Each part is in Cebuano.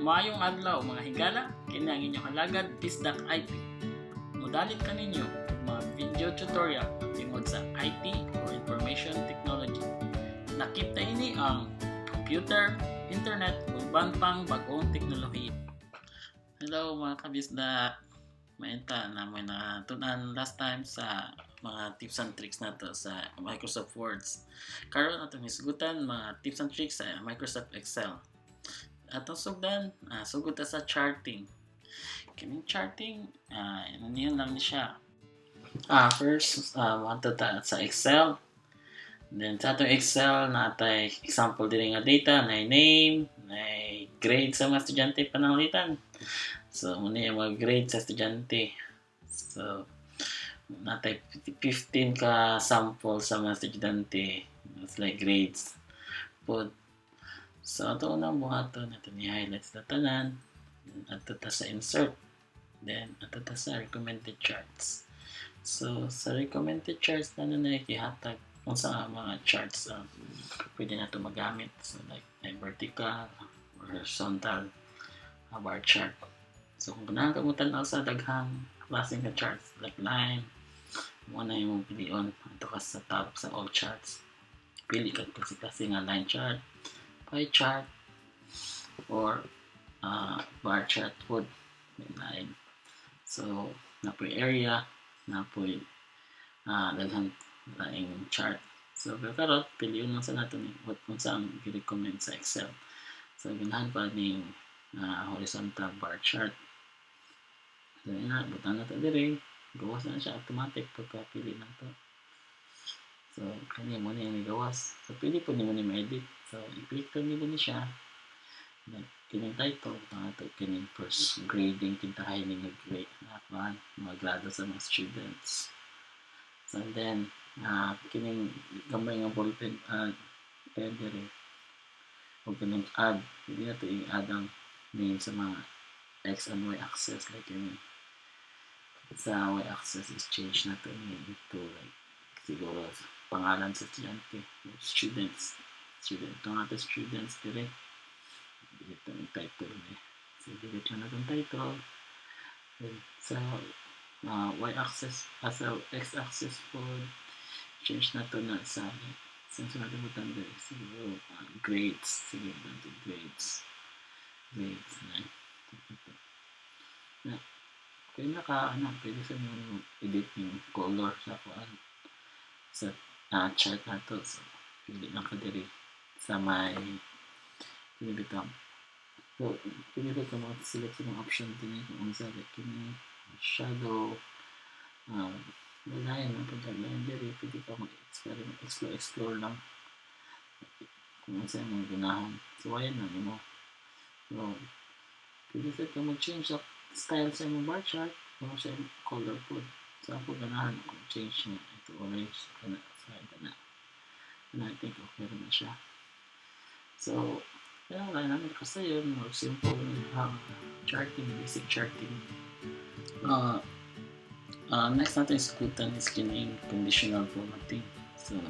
Maayong adlaw, mga higala, kini ang inyong alagad, Bisdak IT. Mudalit kaninyo og mga video tutorial tungod sa IT or Information Technology. Lakip na ini ang computer, internet ug uban pang bag-ong teknolohiya. Hello, mga kabisdak. Maenta na mo natun-an last time sa mga tips and tricks nato sa Microsoft Words. Karon, atong hisgutan mga tips and tricks sa Microsoft Excel. Atong sugdan, sugod ta sa charting. Kining charting, ano niyo lang ni siya. First, moadto ta sa Excel. Then sa atong Excel, natay example diri nga data, na name, na grade sa mga estudyante pananglitan. So, muna yung mga grade sa estudyante. So, natay 15 ka sample sa mga estudyante. It's like grades. But, so, ato unang buhaton, ato ni highlights na tanan. Ato ta sa insert. Then, ato ta sa recommended charts. So, sa recommended charts na na gihatag kung sa mga charts pwede na ito magamit. So, like vertical or horizontal bar chart. So, kung ganahan ka mo tan-aw sa daghang klase nga charts, like line, mo na yung pilion. Ato ka sa tab sa all charts. Pili ka kasi klase nga line chart, pie chart, or bar chart pod. May line. So, napoy area, napoy daghang laing chart. So, pero karon pilion lang sa nato ni what kung saan gi-recommend sa Excel. So, ganahan pa ning horizontal bar chart. So, yun na, butang na to dire. Gawas na siya automatic pagka-pili na to. So, kani mo na yung gawas. So, pili po nimo ni ma-edit. So, i-click to nimo ni siya. Then, kining title, butang nato kining first grading, kintahay ni nga grade, na mga grado sa mga students. So, and then, kining gamay nga ballpen, pen diri. O kining add, pwede nato i-add ang name sa mga x and y axis, like ini. Sa y axis is change nato ni into like siguro pangalan sa estudyante, students. Student, ito nga students dire. Delete ang title ni. So, delete lang natin title. Then, sa y-axis, sa x-axis po, change na to na sa sa natin butang dire siguro grades, sige, natin grades, grades na ito na pwede naka ano, pwede sa mo edit yung color sa kuan sa chart na to. So pili lang ka diri sa may kini bitaw. So pwede ka mag-select sa mga option din kung unsa, like kini shadow, line na pag line diri. Pwede ka mag-experiment, explore, explore lang kung unsa imong ganahan. So ayan na nimo. So pwede sa ka mag-change sa style sa imong bar chart o sa imong color po. So ako ganahan ako change niya ito orange kana sa kana and I think okay na siya. So kaya wala namin kasi yun, more simple charting, basic charting. Next natin isgutan is kining conditional formatting. So,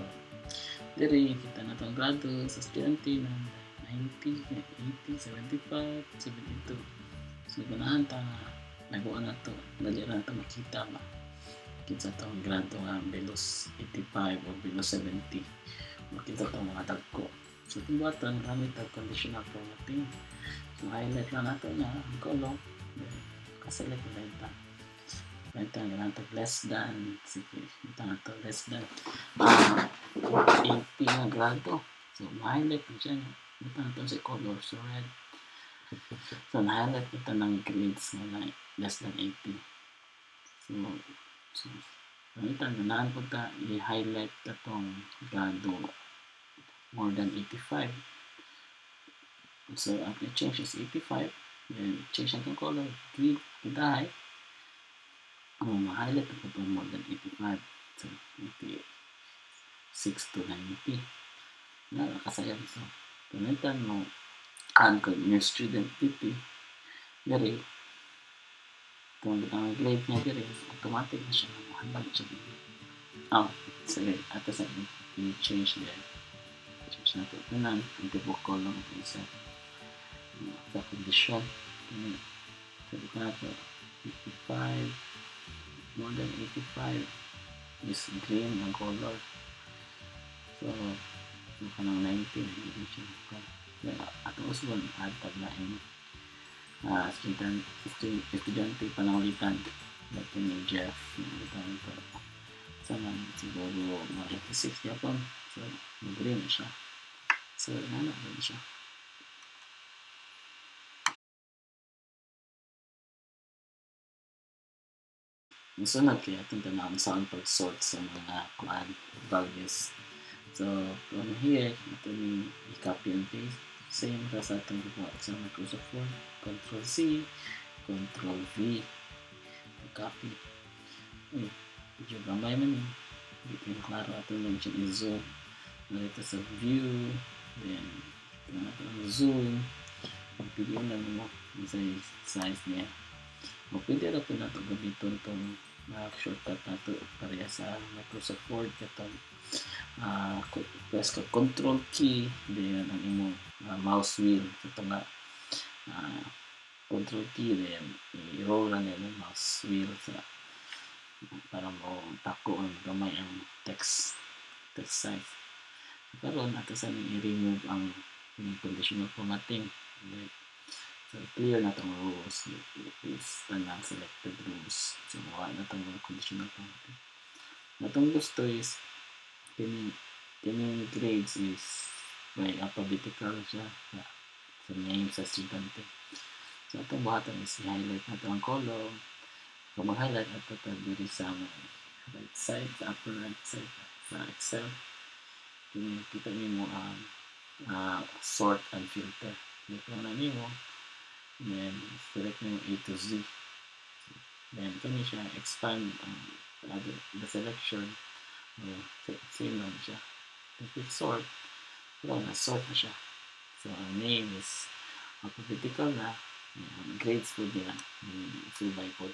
diri kita na itong grado sa estudyante na 90, 80, 75, 72. So, ganahan ta nga nagawa na to, dali ra na to makita ba kinsa tong grado nga below 85 o below 70 o kinsa tong mga dagko. So, itong button, gamit ang conditional formatting. So, highlight lang nato na ang column. Then, kaselect na ito. Ito, ganun to less than, sige, ito na to, less than 80 nga grado. So, ma-highlight na siya. Ito na to sa color, so red. So, na-highlight ito ng grades nga less than 80. So, ito, ganahan po ta i-highlight itong grado more than 85. So, ang change is 85. Then, change natin color, green, kintahay. Oh, ma-highlight na po itong more than 85. So, 86 to 90. Na, nakasayang. So, pamitan mo, add ko new student DP. Diri, itong ang grade niya diri, automatic na siya. Ma-highlight siya diri. Oh, sige, ato sa i-change din. Change natin. Ito na, ang tibok column ito isa. Sa condition. Sabi ko nato, 55, more than 85 is green ang color. So, kanang 19, hindi siya. Atong usbon, add tag lain. Estudyante pananglitan. Ito ni Jeff. Ito. Sama siguro mga 86 yapon. So, green na siya. So, ano na siya. Musunod kaya itong tanawon saan pag-sort sa mga kuan values. So, from here, ito ni i-copy and paste. Same ra sa atong gibuhat sa Microsoft Word. Control C, Control V. Copy. Uy, medyo gamay man eh. Hindi ko klaro ato lang siya i-zoom. Narito sa view, then zoom. Pagpili na mo sa size niya. O pwede ra po nato gamiton tong shortcut nato pareha sa Microsoft Word katong press ka control key then ang imong mouse wheel ito nga control key then i-roll na nila mouse wheel sa para mo tako ang gamay ang text size. Karon ato sa i-remove ang conditional formatting. So, clear na itong rows. Is tanang selected rows. So, wala na itong conditional formatting. Atong gusto is kining grades is by alphabetical siya sa name sa estudyante. So, atong buhaton is i-highlight na ito ang column. Kung mag-highlight na ito diri sa right side, sa upper right side sa Excel. Kita nimo ang sort and filter. Click lang na nimo. Then, select mo A to Z. Then, kani siya, expand the selection. Same lang siya. Then, click sort. Wala na, sort na siya. So, ang name is alphabetical na. Grades po nila. Subay po.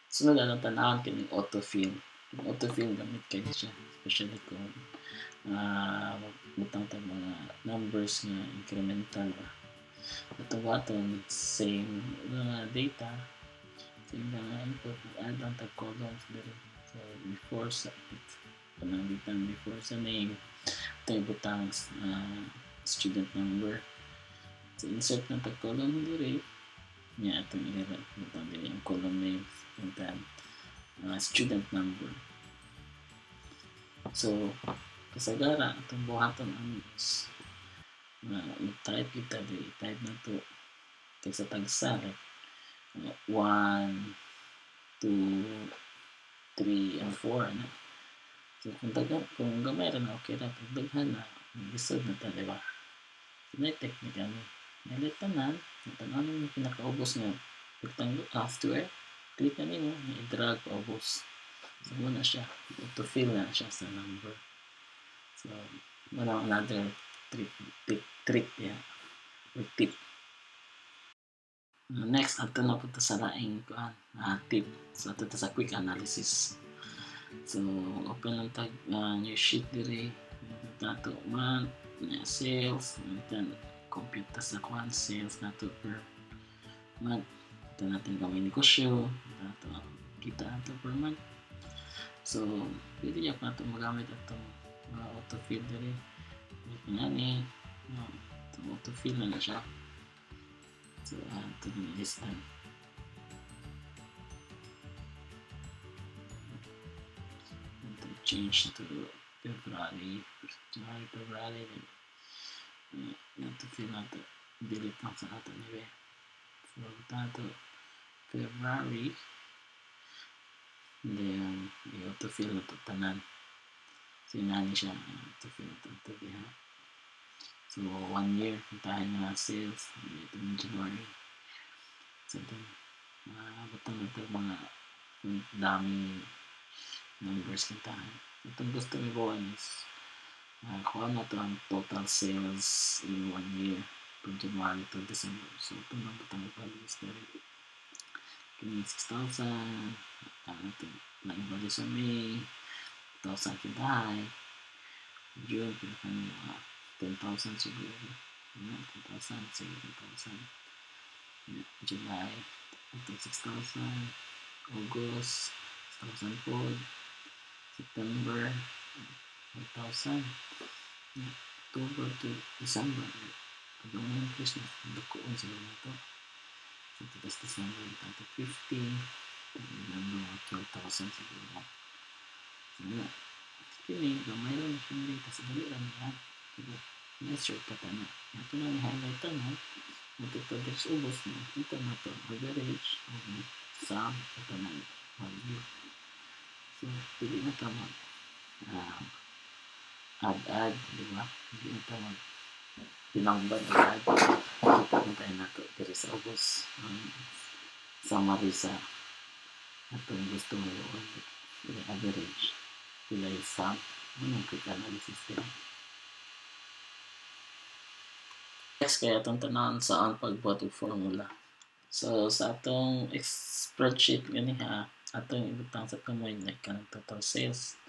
Sunod na lang tanawon kining autofill. Yung autofill gamit kayo siya. Especially kung butang tag mga numbers nga incremental ba. Itong button, same mga data, same mga input, add lang tag columns diri. So, before sa pananglitan, before sa name, ito yung butang student number. So, insert na tag column diri. Nya itong butang diri ang column name, and then student number. So, kasagara, itong buhaton ano is mag-type kita di type na to tagsa-tagsa like 1, 2, 3, and 4 na. So kung gamay ra na okay ra, pag daghan na lisod na ta, diba? So may technique ani. Nalit tanan, tanan yung pinakaubos nga rectangle square, click na nimo, i-drag paubos. So muna siya, auto-fill na siya sa number. So wala another trick yeah, or tip. Next, ato na punta sa laing kuan tip. So ato ta sa quick analysis. So open lang tag new sheet diri. Nato month, sales, then compute ta sa kuan sales nato per month. Ito natin gawin negosyo, nato kita nato per month. So pwede niya pa nato magamit atong mga autofill diri. Ngani, no, autofill na siya. So, ito yung list time. Ito change to February, January, February. Ito fill na ito. Delete lang sa ato anyway. So, ito February. And then, i-autofill na ito tanan. So, inani siya. Autofill na ito. Ito, so, 1 year. Puntahan nga sales. Ito ng January. So, ito. Butang ito mga daming numbers kintahan. Itong gusto ni Bowen is kuha na ito ang total sales in 1 year from January to December. So, ito na butang values na rin. Kini 6,000. Ito na value sa May. 2,000 kintahan. June, kintahan 10,000 siguro. 10,000, sige, 10,000. July, atong 6,000. August, 6,000 pod. September, 5,000. October to December, pag Christmas, dukoon siguro na to. So, tas December, ito 15. November, mga 12,000 siguro. So, na. Kini, gamay lang siyang data. Sa dali lang niya. Pero, nice shortcut na. Ito na i-highlight na. Ito ito, there's ubos na. Ito na to, average, sum, ito na value. So, dili na ito mag add add, di ba? Dili na ito mag tinangban add. Kita na tayo na ito diri sa ubos. Summary sa atong gusto mo yun. Average. Pila yung sum. Ano quick analysis din. Next, kaya atong tanawon sa ang pagbuhat og formula. So, sa atong spreadsheet ganiha, atong ibutang sa tumoy like kanang total sales.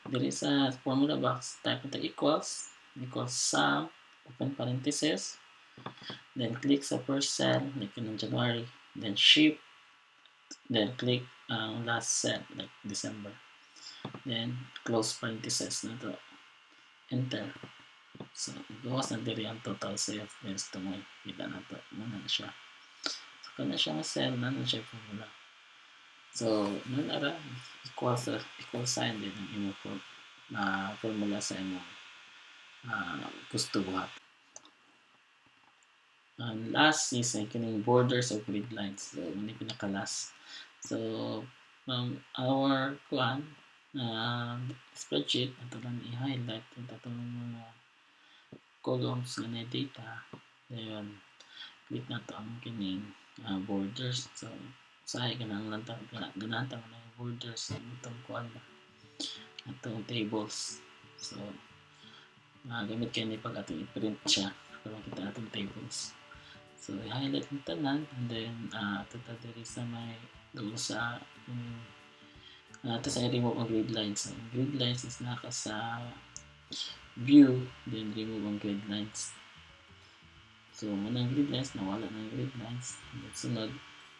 Diri sa formula box, type nato equals, equals sum, open parenthesis, then click sa first cell, like kanang January, then shift, then click ang last cell, like December. Then, close parenthesis na to. Enter. So, gawas na diri ang total sales. Then, tumoy. Kita na to. Muna na siya. So, kana siya nga cell, na na siya formula. So, nun ara, equal, sa, equal sign din ang imong formula sa imong gusto buhat. Ang last is ay kining borders of grid lines. So, muna pinaka-last. So, from our kuan, spreadsheet, ato lang i-highlight yung atong mga columns nga na data. Then, click na to ang kining borders. So, usahay ganang lang ta ganahan ta na yung borders sa itong kuan ba, atong tables. So, gamit kay ni pag atong i-print siya para makita atong tables. So, i-highlight ang tanan and then ato ta diri sa may duol sa ato sa i-remove ang grid lines. So, ang grid lines is naka sa view, then remove ang grid lines. So, muna ang grid lines, nawala na ang grid lines. And then, sunod,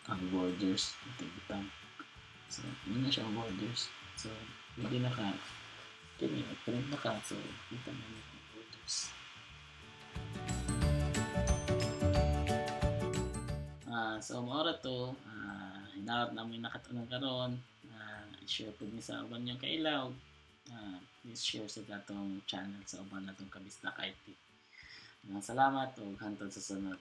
ang borders. Ito butang. So, muna siya ang borders. So, pwede na ka, kini, print na ka. So, kita na niyo ang borders. So, maura to, hinarap na mo yung nakatunong karon. I-share po ni sa uban niyong kailaw. Please share sa atong channel sa uban natong Kabistak IT. Salamat ug hantod sa sunod.